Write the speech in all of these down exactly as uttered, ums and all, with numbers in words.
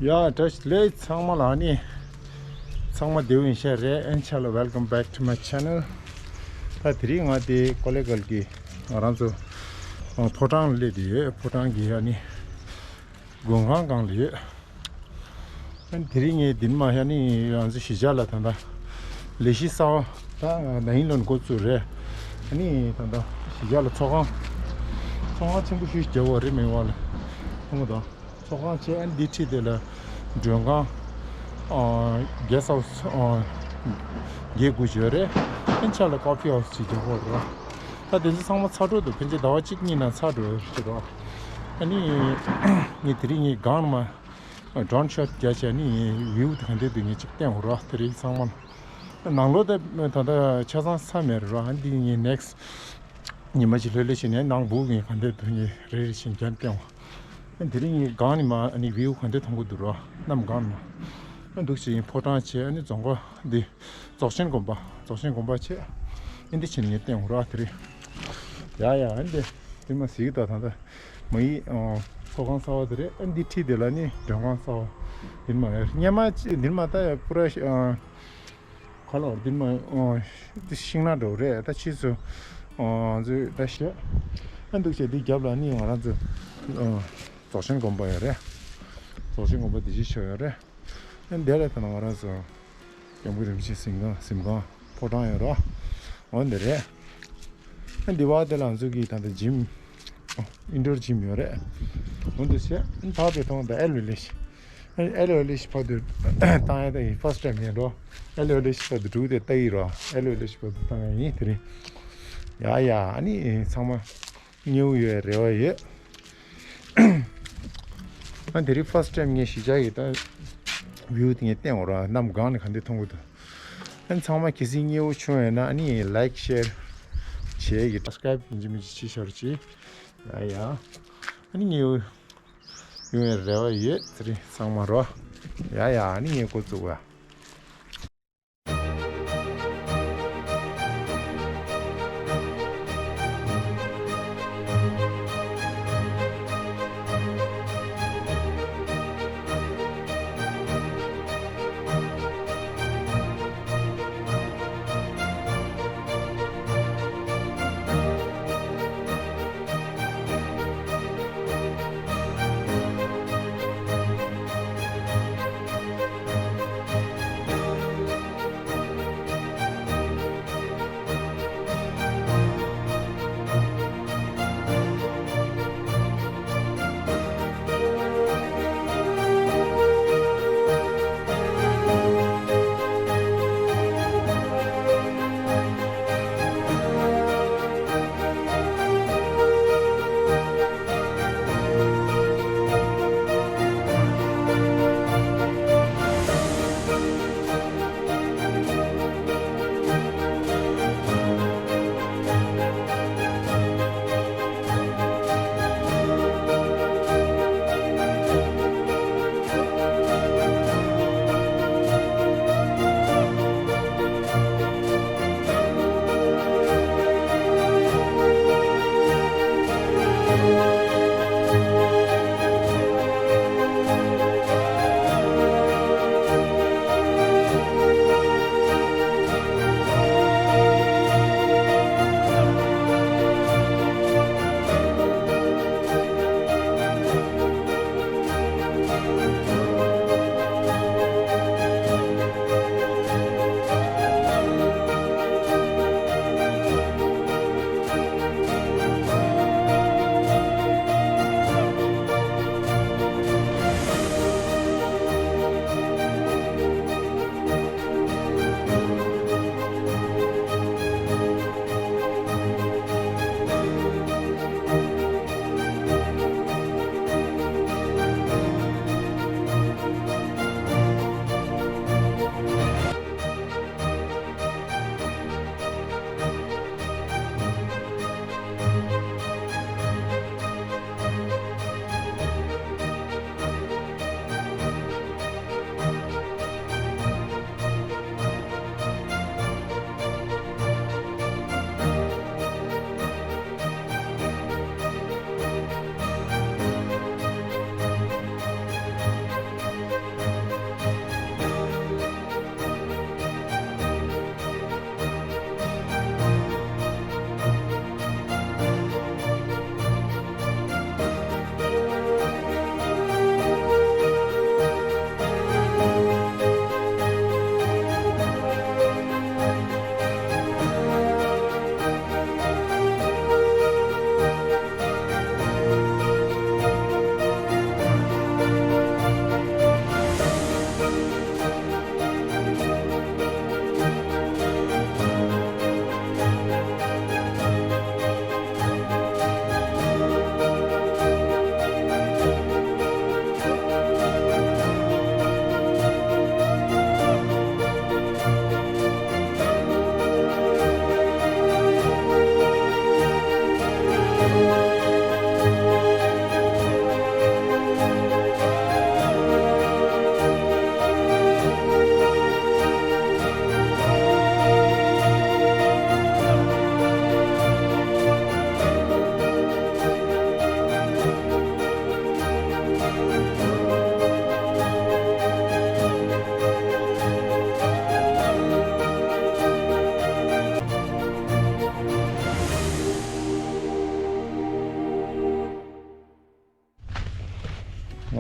ཡ་བཀྲ་ཤིས་བདེ་ལེགས། ཚང་མ་ལ་ནི་ཚང་མ་བདེ་པོ་ཡིན་ཤག་རེད། ཨན་ཆ་ལ། Welcome back to my channel། ད་དེ་རིང་ང་དེ་ཀོ་ལེ་གལ་གི་ང་རང་ཚོ་ཕོ་བྲང་ལ་སླེབས་བསྡད་ཡོད། ཕོ་བྲང་གི་ཡ་ནི་མགོན་ཁང་སྒང་ལ་ཡོད། ཨ་ནི་དེ་རིང་ངས་འདི་ནས་མར་ཡ་ནི་ང་ཚོ་གཞིས་ཆགས་ལ་ད་ལྟ་ལས་གཞི་གསར་པ་ད་ན་ཧིང་ལོ་ནས་འགོ་བཙུགས་རེད། ཨ་ནི་ད་ལྟ་གཞིས་ཆགས་ལ་ཚོགས་ཁང་ཚོགས་ཁང་ཆེན་པོ་ཞིག་རྒྱག་དགོས་རེད། མི་དབང་ལ་ཐོན་གོ་དང་། ཚོགས་ཁང་བྱས། ཨ་ནི་འདི་འཁྲིས་དེ་ལ་མགྲོན་ཁང་། ཨ། གེ་སི་ཊི་ཧའུ་སི། ཨ། བརྒྱད་དགུ་ཡོད་རེད། ཨ་ནི་ཆ་ལ་ཀོ་ཕི་ཧའུ་སི་ཅིག་རྒྱག་དགོས་རེད། ད་དེ་ཚོ་ཚང་མ་ཚར་འགྲོ་འདུག་ཕན་ཆད་ཟླ་བ་གཅིག་གཉིས་ནང་ཚར་འགྲོ་ཡོད་རེད། ཨ་ནི་ངས་དེ་རིང་ངས་སྒང་ནས་མར་ཌོ་རོན་ཤོ་ཊི་རྒྱག་བྱས། ཨ་ནི་བིའུ་དེ་ག་འདྲ་འདུག་ངས་ཅིག་བསྟན་དགོས་རེད། དེ་རིང་ཚང་མ་ལ། ནང་ལོགས་དེ་ད་ལྟ་ཆ་ཚང་ཚར་མེད་རེད། ཨ་ནི་འདི་ངས་ནེག་སི་ཊི་ཉི་མ་གཅིག་ལྷོད་ལྷོད་བྱས་ནས་ནང་སྦུག་གི་ག་འདྲ་འདུག་ངས་རེ་རེ་བཞིན་རྒྱག་བསྟན་འོང་། ཨ་ནི་དེ་རིང་ངས་སྒང་ནས་མར་ཨ་ནི་བིའུ་ག་འདྲ་མཐོང་གི་འདུག་ར། གནམ་སྒང་ནས་མར། ཨ་འདུག་བྱས་ཡིན། ཕོ་བྲང་བྱས། ཨ་ནི་རྫོང་ཁ་འདི་རྫོགས་ཆེན་དགོན་པ། རྫོགས་ཆེན་དགོན་པ་བྱས། ཨ་འདི་བྱས་ནས་ངས་བསྟན་འོང་ར་དེ་རིང་། ཡ་ཡ། ཨ་ནི་འདི་འདི་མར་གཟིགས་དང་། ད་ལྟ་མ་ཡི་ཨ་ཚོགས་ཁང་གསར་པ་དེ་རེད། ཨ་འདི་འཁྲིས་དེ་ལ་ནི་མགྲོན་ཁང་གསར་པ་འདི་མར་ཡོད། སྔོན་མ་འདི་མར་ད་ཡ་པུ་ར་ཨ། ཁ་ལོར་འདི་མར་ཨོ། འདི་ཤིང་ནགས་འདྲ་པོ་རེད། ད་ཕྱིས་སུ་ཨོ་ང་ཚོས་ད་བཞག་ཨ་འདུག་བྱས་འདི་རྒྱབ་ལ་ནི་ང་རང་ཚོ་ཨོ་རྫོགས་ཆེན་དགོན་པ་ཡོད་རེད། རྫོགས་ཆེན་དགོན་པ་འདི་བཞིན་ཆགས་ཡོད་རེད། ཨ་འདི་ལ་ད་ང་རང་ཚོ་སྐྱབས་མགོན་རིན་པོ་ཆེ་གཟིམ་ཁང་གཟིམ་ཁང་ཕོ་བྲང་ཡོད་རེད། འོ་འདི་རེད། ཨ་འདི་བ་དེ་ལ་ང་ཚོ་གི་ད་ལྟ་ཇིམ། ཨིན་ཌོར་ཇིམ་ཡོད་རེད། འོ་འདུག་བྱས། ཨ་ད་དེ་མཐོང་། ད་ཨེ་ལོ་ལེ་ཤི། ཨེ་ལོ་ལེ་ཤི་བར་དུ་བཏང་ཡ་ད་ཡིན། ཕར་སི་ཊི་ཊེམ་ཡིན་འགྲོ། ཨེ་ལོ་ལེ་ཤི་བར་དུ་འགྲོ་དེ་ལྟ་ཡི་རོ། ཨེ་ལོ་ལེ་ཤི་བར་དུ་བཏང་ཡ་ཡིན་དེ་རིང་། ཡ་ཡ། ཨ་ནི་ཚང་མ་མཉེས་པོ་ཡོད་རེ་བ་ཡོད། ཨ་དེ་རིང་ཕར་སི་ཊི་ཊེམ་ངས་གཞིས་ཆགས་ཀྱི་ད་བིའུ་དེ་ངས་བསྟན་འོང་ར། གནམ་སྒང་ནས་ག་འདྲ་མཐོང་གི་འདུག་ཨ་ནི་ཚང་མ་གལ་སྲིད་མཉེས་པོ་བྱུང་ཡོད་ན་ཨ་ནི་ལའིཀ་ཤེར་བྱེད་ཀྱི། སབ་སི་ཀ་རའིབ་ཡིན་གཅིག་མིན་གཅིག་བྱེད་ཤོག་ཅིག་ཡ་ཡ། ཨ་ནི་མཉེས་པོ་ཡོང་བའི་རེ་བ་ཡོད། དེ་རིང་ཚང་མ་རོ། ཡ་ཡ། ཨ་ནི་ངས་འགོ་བཙུགས་པ།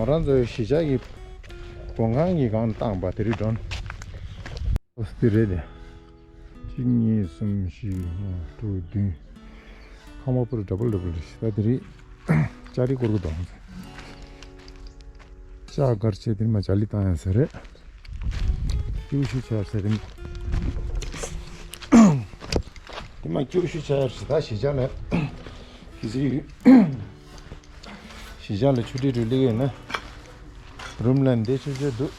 ང་རང་ཚོའི་གཞིས་ཆགས་ཀྱི་སྒོ་ཁང་གི་སྒང་བཏང་པ་དེ་རིང་drone། འདི་རེད་དེ། གཅིག་གཉིས། གསུམ། བཞི། ལྔ། དྲུག། བདུན། ཁང་པ་པུར་double double རེད། ད་དེ་རིང་ལྕགས་རི་སྐོར་གི་དོང་། ལྕགས་གར་ཆེ་དེ་མ་ལྕགས་ལི་བཏང་ཡང་ཟེར་རེད། སྐྱིད་པོ་ཞིག་ཆགས་ཟེར་རེད། དེ་མ་སྐྱིད་པོ་ཞིག་ཆགས་ཟེར། ད་གཞིས་ཆགས་ལ་གི་ཟེར་ཡོད། གཞིས་ཆགས་ལ་ཆུ་ཁྲི་རུ་སླེབས་ཡོད་ན། རུམ་ལ་འདི་ཆུ་ཆུ་འདུག།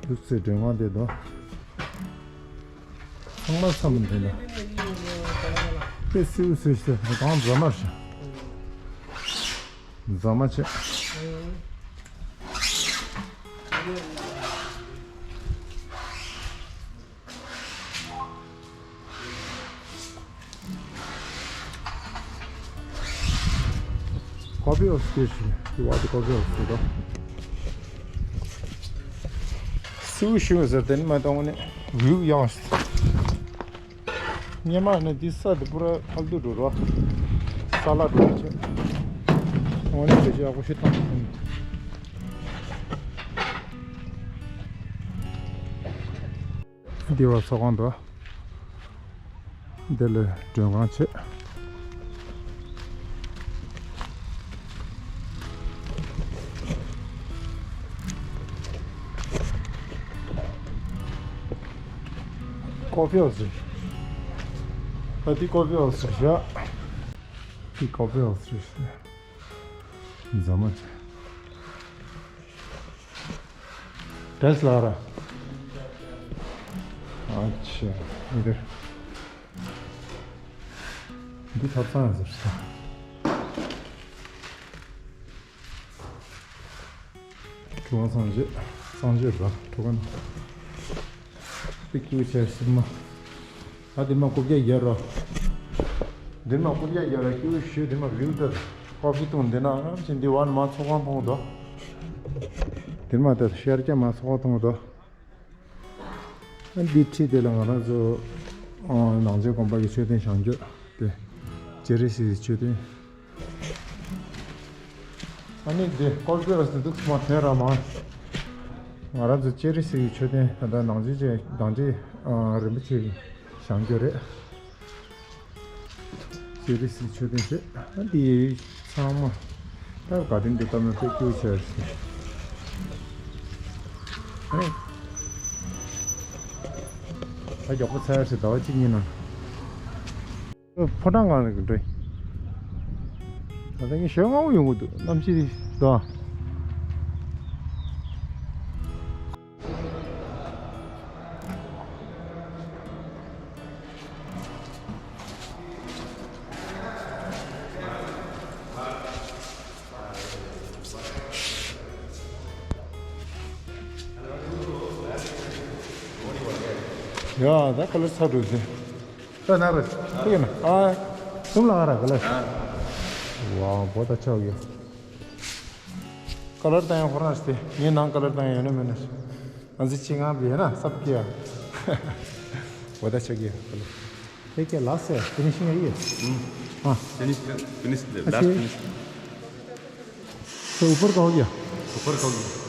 འདུག་སེ་མགྲོན་ཁང་དེ་དང་། ཚང་མ་ཚང་མ་འདི་ལ། དཔེ་སེའུ་སེའུ་ཞིག་དང་རྫ་མ་ཞིག། རྫ་མ་ཆེ། Coffee house དེ་ཞིག་དེ་བ་དེ་coffee house དེ་དང་། སེའུ་ཞིམ་ཟེར་དེ་ནི་མ་གཏོང་ནས་view ཡག་ཞིག། སྔོན་མ་ནི་འདི་ས་དེ་པུ་ར་ཕལ་དུ་འགྲོ་རོགས། ས་ལ་འགྲོ་བྱེད། འོ་ནི་བེད་སྤྱོད་ཡག་པོ་ཞིག་བཏང་སོང་། འདི་བ་ཚོགས་ཁང་དུ། འདི་ལ་མགྲོན་ཁང་བྱེད། Coffee house རེད། ད་འདི་coffee house རེད་ཤག། འདི་coffee house རེད་ཤག། རྫ་མ་ཆེ། Dress ལ་ར། ཨ་ཆེ། འདིར། འདི་ཐབ་ཚང་ཟེར་ས། གྲུ་ཁ་སངས་རྒྱས། སངས་རྒྱས་ར་གྲུ་ཁ་ན། པི་ཀིའུ་ཆེར་སིལ་མ། ཨ་དེ་མ་རྐུབ་བཀྱག་རྒྱག་རོགས། དེ་མ་རྐུབ་བཀྱག་རྒྱག་རོགས། སྐྱིད་པོ་ཞུ། དེ་མ་བིའུ་ལྟར་ཀོ་ཕི་བཏུང་། དེ་ན་ཨ་ཅེ་འདི་བ་ནི་མ་ཚོགས་ཁང་མཐོང་དོ། དེ་མ་ལྟར་ཤར་རྒྱ་མ་ཚོགས་ཁང་མཐོང་དོ། ཨ་འདི་ཁྲིད་དེ་ལ་ང་རང་ཚོ་ཨ་ནང་ཆེན་དགོན་པ་གི་མཆོད་རྟེན་བཞེངས་རྒྱུ་དེ་ཇེ་རི་སི་མཆོད་རྟེན། ཨ་ནི་འདི་ཀོ་ཕི་ཧའུ་སི་འདུག་མ་ཐོན་ར་མ། ང་རང་ཚོ་ཅེ་རི་སི་གི་མཆོད་རྟེན་ད་ལྟ་ནང་ཆེན་ཅེ་ནང་ཆེན་ཨ་རིན་པོ་ཆེ་གི་བཞེངས་རྒྱུ་རེད། ཅེ་རི་སི་མཆོད་རྟེན་བྱས། ཨ་འདི་ཚང་མ་ད་དགའ་ལྡན་འདི་ལྟ་མ་དཔེ་སྐྱིད་ཆེ་རེད། ཨ་ད་མགྱོགས་པོ་ཚར་ཞིག་ཟླ་བ་གཅིག་གཉིས་ནང་། ཕོ་བྲང་སྒང་ལ་འགྲོ། ད་ལྟ་ངས་ཞོལ་སྔ་པོ་ཡོང་གི་འདུག། གནམ་གཤིས་དོ། ཡ་ད་ཁ་ལར་ཚར་འགྲོ་ཟེར། ད་ན་རེ། ཁྱེད་ཀྱི་ན། ཨ། གསུམ་ལ་ང་ར་ག་ལ། ཝའོ། བོ་ད་ཆོག་གི། ཀ་ལར་བཏང་ཡང་ཧོར་ན་སྟེ། ངའི་ནང་ཀ་ལར་བཏང་ཡང་ཡོད་ན་མེད་ན། ང་ཚོ་ཆེ་ང་བི་ཡ་ན་སབ་ཀྱི་ཡ། བོ་ད་ཆོག་གི་ཡ། ཁྱེད་ཀྱི་ལ་སེ་ཕི་ནི་ཤིང་ཡ་ཡི། ཨ། finish finish the last finish. तो ऊपर का हो गया। ऊपर का हो गया।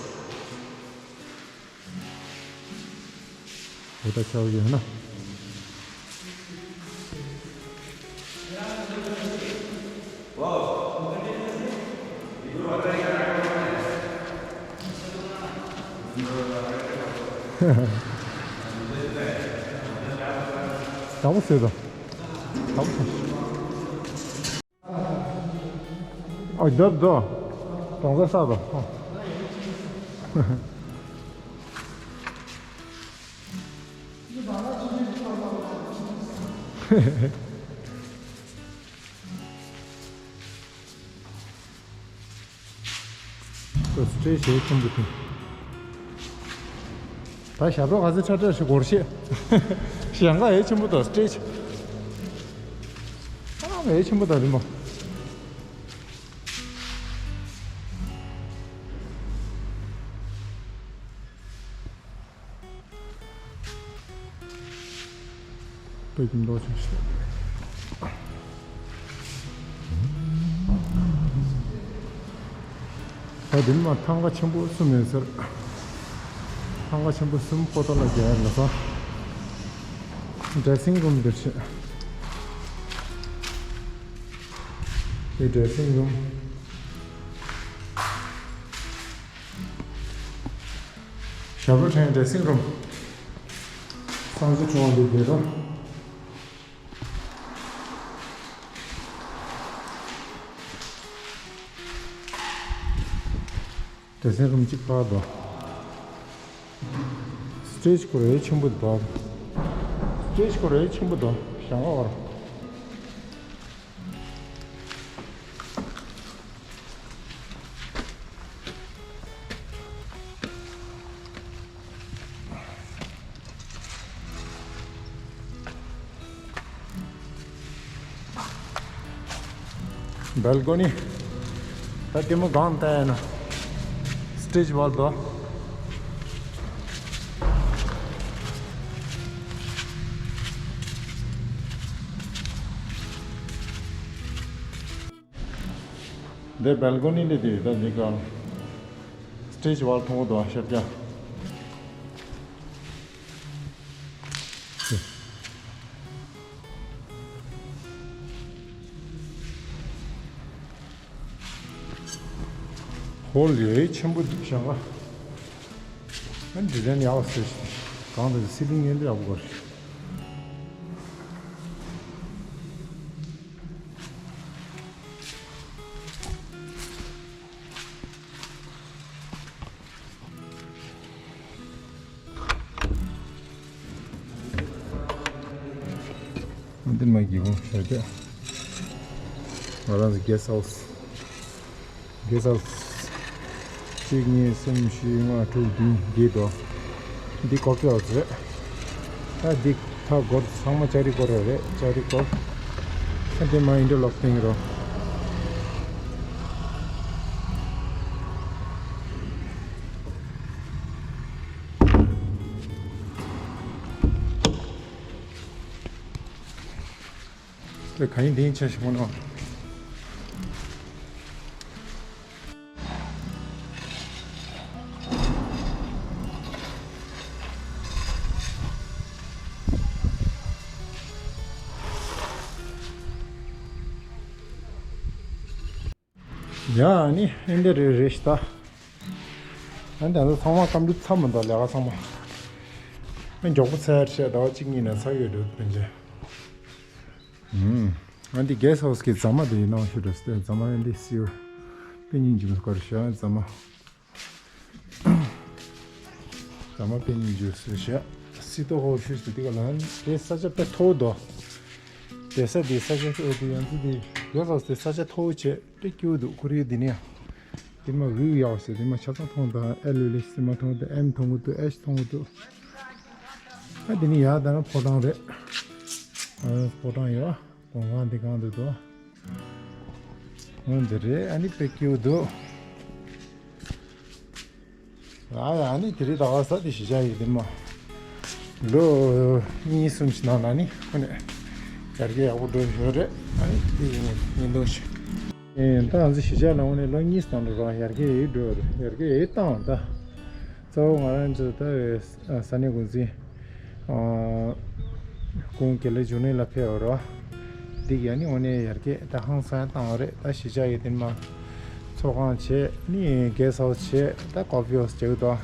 बहुत अच्छा हो गया है ना। ད་བུ་སེ་ད། ད་བུ་སེ། ཨ་རྡོ་རྡོ། གྲོང་གསེབ་ས་རྡོ། ད་སི་ཊེ་ཇི་ཆེན་པོ་དེ། ད་ཞབས་བྲོ་ག་ཚོད་ཆགས་ཆགས་ཤིག་སྒོར་གཞས། ཞེང་ཁ་ཡེ་ཆེན་པོ་དང་སི་ཊེ་ཇི། ཨ་ཡེ་ཆེན་པོ་དང་རིམ་པ། ཁོས་ཀྱི་མདོག་ཆུང་ཞིག་ད་དེ་མ་ཐང་ག་ཆེན་པོ་གསུམ་ཡོད་ཟེར། ཐང་ག་ཆེན་པོ་གསུམ་པོ་ཏོ་ལ་རྒྱལ་ལ་ས། ཌེ་སིང་རུམ་འདིར་ཆེ། དེ་ཌེ་སིང་རུམ། ཞབས་བྲོ་འཕྲེང་ཌེ་སིང་རུམ། གསང་སྤྱོད་ཆུང་བ་འདི་བསྡད་རོགས། ཌེ་སིང་རུམ་གཅིག་ཕར་དོ། སི་ཊེ་ཇི་ཁོ་རེ་ཆེན་པོ་དོ། སི་ཊེ་ཇི་ཁོ་རེ་ཆེན་པོ་དོ། ཞང་བ་བར། སྦལ་ཀོ་ནི། ད་ལྟད་མོ་གང་ལྟ་ཡིན་ན། སི་ཊེ་ཇི་བར་དོ། འདི་སྦལ་ཀོ་ནི་འདི་དེ་ད་འདི་ག་སི་ཊེ་ཇི་བར་མཐོང་གི་འདུག་ཤར་རྒྱག་ཧོལ་ཡོད་ཆེན་པོ་འདུག་ཤག་ཨ་ནི་ཌི་ཛའིན་ཡག་པོ་བཟོས་ཤག་གང་དུ་སི་ལིང་ཡོད་འདི་ཡག་པོ་དགོས་ཤག་འདི་མ་གི་གོང་ཤར་རྒྱག་ང་རང་ཚོ་གེ་སི་ཧའུ་སི། གེ་སི་ཧའུ་སི། གཅིག་གཉིས་གསུམ་བཞི་ལྔ་དྲུག་བདུན་བརྒྱད་དོ། འདི་ཀོ་ཕི་ཧའུ་སི་རེད། ད་འདི་མཐའ་སྒོར་ཚང་མ་ལྕགས་རི་སྐོར་རེད། ལྕགས་རི་སྐོར། ཨ་འདི་མ་ཨིན་ཊར་ལོག་བཏིང་རོགས། དེ་ག་ཡིན་དེ་ཡིན་ཆ་ཞིག་མོ་ནོ། ཡ་ཨ་ནི་ཨིན་དེ་རེ་རེ་ཤི་ད། ཨ་ནི་ད་ཚང་མ་ཀམ་པི་ལིཊ་ཚར་མི་འདུག་ལས་ཀ་ཚང་མ། ཨ་མགྱོགས་པོ་ཚར་བྱས་ཟླ་བ་གཅིག་གཉིས་ནས་ཚར་ཡོད་འགྲོ་དོན་ཆེ། ཨ་འདི་གེ་སི་ཧའུ་སི་གི་རྫ་མ་དེ་ཡིན་ནའང་ཤི་འགྲོ་སྟེ་རྫ་མ་ཨ་འདི་སིའུ་པེ་ཉིན་འཇིམ་སྐར་ཤ་རྫ་མ། རྫ་མ་པེ་ཉིན་འཇིམ་སྐར་ཤ་སི་ཏོ་ཧོ་ཤུ་སི་དེ་ག་ལ་དེ་ས་ཆ་དཔེ་མཐོ་བོ་དོ། དེ་ས་དེ་ས་ཆ་ཤོ་དེ་ཡང་ཚི་དེ་གེ་སི་ཧའུ་སི་དེ་ས་ཆ་མཐོ་བོ་བྱས་དཔེ་སྐྱིད་པོ་འདུག་ཁོ་རེ་དེ་ནས་ཡང་། དེ་མ་ཝིའུ་ཡག་ཟེར་དེ་མ་ཆ་ཚང་མཐོང་དང་ཨེལ་ལུ་ལི་སི་མ་མཐོང་དང་ཨེམ་མཐོང་གི་འདུག་ཨེཆ་མཐོང་གི་འདུག་ཨ་དེ་ནི་ཡག་ད་ན་ཕོ་བྲང་རེད། ཨ་ཕོ་བྲང་ཡོད། གོང་ཁང་འདི་གང་འདུག་དོ། འོན་འདི་རེད། ཨ་ནི་དཔེ་སྐྱིད་འདུག་ཨ་ཡ་ཨ་ནི་དེ་རེད། ད་ག་ས་དེ་གཞིས་ཆགས་ཡོད་དེ་མ། ལོ་གཉིས་གསུམ་ཞིག་ནང་ན་ནི་ཁོ་ནས་ཡར་རྒྱས་ཡག་པོ་འགྲོ་ཡོད་རེད། ཨ་ནི་དེ་ཡིན་ཡིན་འདུག་ཞིག་ཨེ། ད་ང་ཚོ་གཞིས་ཆགས་ནང་ནས་ལོ་གཉིས་ཙམ་འགྲོ་རོགས་ཡར་རྒྱས་ཡོད་འགྲོ་རེད། ཡར་རྒྱས་ཡོད་བཏང་ད། གཙོ་བོ་ང་རང་ཚོ་ད་ས་གནས་འགོ་འཛིན། ཁོང་དགེ་ལེགས་འབྱུང་གནས་ལ་ཕེབས་པ་རོ། འདི་ག་ནི་འོ་ནས་ཡར་རྒྱས་ད་ཧང་སང་བཏང་བ་རེད། ད་གཞིས་ཆགས་ཡོད་དེ་མ། ཚོགས་ཁང་བྱས་ནི་གེ་སི་ཧའུ་སི་བྱས་ད་ཀོ་ཕི་ཧའུ་སི་བྱས་དོ།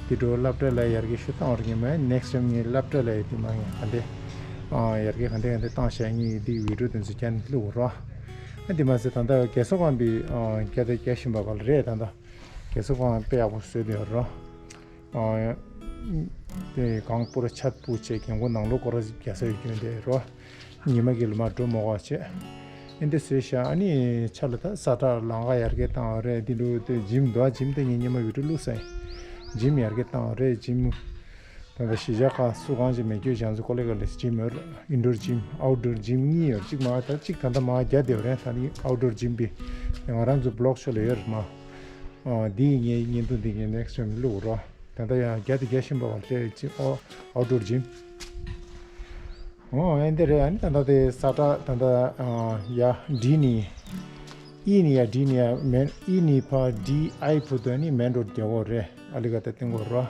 འདི་འགྲོ་སློབ་གྲྭ་ལ་ཡར་རྒྱས་ཤུགས་བཏང་བར་ངས་མ་ནེག་སི་ཊེམ་ངས་སློབ་གྲྭ་ལ་ཡོད་དེ་མ་ངས་ག་འདྲས། ཡར་རྒྱས་ག་འདྲས་ག་འདྲས་བཏང་བྱས་ངས་འདི་བི་ཌི་ཡོ་དེ་ཚོ་ཀྱང་བླུགས་རོ། ཨ་འདི་མ་ཟད་ད་ལྟ་རྒས་གསོ་ཁང་པའི་རྒྱ་དེ་རྒྱ་བཞིན་པ་ག་ལ་རེད་ད་ལྟ། རྒས་གསོ་ཁང་དཔེ་ཡག་པོ་བཟོས་བསྡད་ཡོད་རོ། དེ་གང་པུ་ར་ཆད་པུ་བྱས་རྒན་གོག་ནང་ལོགས་སྐོར་ར་རྒྱག་ས་ཡོད་ཀྱི་འདི་རོ། ཉི་མ་གི་ལ་མ་འགྲོ་མོ་ག་བྱས། ཨེ་འདི་བཟོས་ཤག་ཨ་ནི་ཆ་ལ་ད་ས་ཁྲ་ལང་ག་ཡར་རྒྱས་བཏང་བ་རེད། འདི་འགྲོ་དེ་འཇིམ་འདུག་ཨ་འཇིམ་དེ་ངས་ཉི་མ་བི་ཌི་ཡོ་བླུགས་ས་ཡིན། འཇིམ་ཡར་རྒྱས་བཏང་བ་རེད་འཇིམ། ད་ལྟ་གཞིས་ཆགས་ཁག་སུ་གང་ཅིག་མེད་རྒྱུ་བྱང་ཚོ་ཀོ་ལེ་ག་ལེ་ཇིམ་ཡོད་རེད། ཨིན་ཌོར་ཇིམ་ཨའུ་ཌོར་ཇིམ་གཉིས་ཡོད་རེད། གཅིག་མ་ད་གཅིག་ད་ལྟ་མ་རྒྱ་བསྡད་པ་རེད། ད་ནི་ཨའུ་ཌོར་ཇིམ་པའི་ང་རང་ཚོ་བི་ལོག་ཤོ་ལ་ཡོད་རེད་མ། འདི་ངའི་བརྙན་ཐུང་འདི་ངའི་ནེག་སི་ཊེམ་བླུགས་རོགས། ད་ལྟ་ཡང་རྒྱ་དེ་རྒྱ་བཞིན་པ་བ་ལྟས་ཅིག་ཨོ་ཨའུ་ཌོར་ཇིམ། ཨོ་ཨེ་འདི་རེད། ཨ་ནི་ད་ལྟ་དེ་ས་ཁྲ་ད་ལྟ་ཨ་ཡ་འདི་ནི་ཨི་ནི་ཡ་འདི་ནི་ཡ་མེན་ཨི་ནི་ཕ་ཌི་ཨའི་བུ་དོ་ནི་མེན་རོ་རྒྱ་བོ་རེད། ཨ་ལི་ག་ད་ཏིང་གོ་རོ།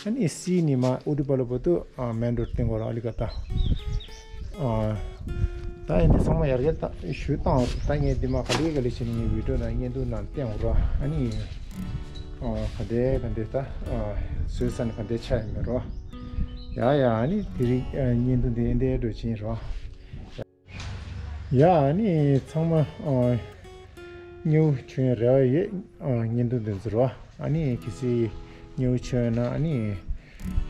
ཨ་ནི་སི་ནི་མ་ཨུ་ཏི་པ་ལོ་བོ་དུ་ཨ་མེན་རོ་ཏིང་གོ་རོ་ཨ་ལི་ག་ད། ཨ་ད་ཨེ་འདི་ཚང་མ་ཡར་རྒྱས་ད་ཞུ་བཏང་ད་ངས་འདི་མ་ག་ལི་ག་ལི་བྱས་ནས་ངའི་བི་ཌི་ཡོ་ནང་བརྙན་ཐུང་ནང་བསྟན་འོ་རོ། ཨ་ནི་ཨ་ག་འདྲ་ག་འདྲ་ད་ཨ་བཟོས་ས་ནི་ག་འདྲ་ཆགས་ཡོད་མེད་རོ། ཡ་ཡ། ཨ་ནི་དེ་རིང་ཨ་བརྙན་ཐུང་འདི་ཨེ་འདྲ་འགྲོ་ཕྱིན་རོ། ཡ་ཨ་ནི་ཚང་མ་ཨ་སྙིང་རྗེ་ཆེ་རེ་བ་ཡོད། ཨ་བརྙན་ཐུང་འདི་ཚོ་རོ། ཨ་ནི་གལ་སྲིད་སྙིང་རྗེ་ཆེ་ན་ཨ་ནི་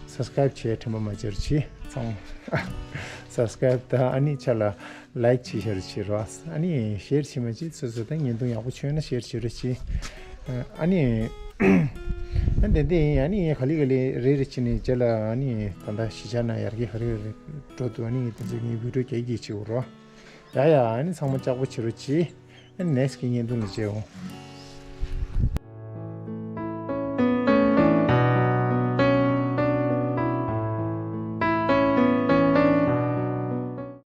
སབ་སི་ཀ་རའིབ་བྱས་དྲན་པ་མ་བརྗེད་རོགས་གྱིས་ཚང་མ། སབ་སི་ཀ་རའིབ་དང་ཨ་ནི་ཆ་ལ་ལའིག་བྱེད་ཤར་བྱེད་རོགས། ཨ་ནི་ཤེར་བྱེད་མ་བྱེད་སོ་སོ་ད་བརྙན་ཐུང་ཡག་པོ་བྱུང་ན་ཤེར་བྱེད་རོགས་གྱིས། ཨ་ནི་ཨ་དེ་འདི་ཨ་ནི་ག་ལེ་ག་ལེ་རེ་རེ་བྱས་ནས་རྗེས་ལ་ཨ་ནི་ད་ལྟ་གཞིས་ཆགས་ན་ཡར་རྒྱས་ག་རེ་རེ་འགྲོ་འདུག་ཨ་ནི་དེ་ཚོ་ངའི་བི་ཌི་ཡོ་རྒྱག་གི་བྱེད་དགོས་རོགས། ཡ་ཡ། ཨ་ནི་ཚང་མ་ལྕགས་པོ་བྱེད་རོགས་གྱིས། ཨ་ནི་ནེག་སི་ཊི་གི་བརྙན་ཐུང་ལ་མཇལ་འོང་།